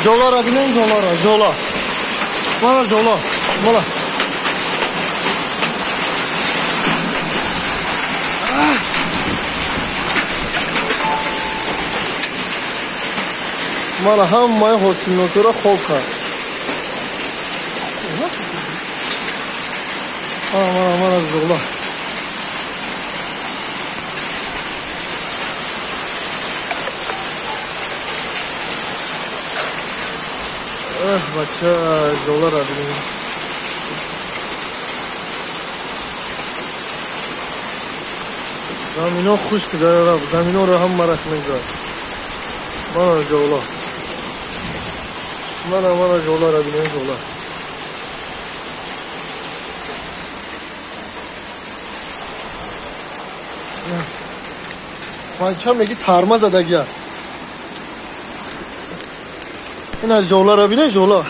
Жолара бинен, жолара, жола. Мана жола, мана. Мана ҳамаи ҳосилнокиро хоб кард. Мана, мана жола. Бача, жолара бинем. Замино хушк рафт, заминоро ҳамараш мезад. Мана жола. Мана, мана жолара бинем, жола. Бача меги тарма задагия. Ина жолара бинем, жола.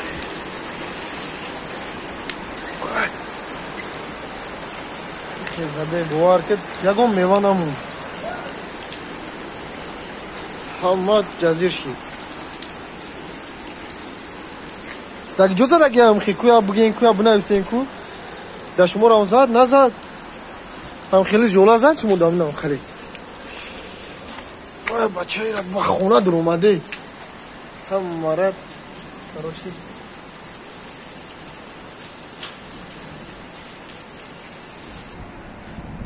Заде бовар ки ягон мева намонд. Ҳама ҷазир шид. Так ҷо задагиам хи куя буген, куя бинависен ку. Да шуморо зад, назад. Ҳам хеле жола зад шумо даминам хеле. Ой, бачаира ба хона дуромаде. Ҳамара короче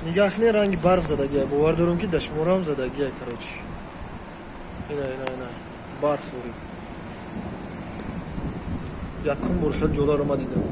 нигаҳ кунед, ранги барф задагия. Бовар дорам ки да шуморо ҳам задагия, короче. Ина, ина, ина. Барф ворид. Якум бор хел ҷоларо ма дидам.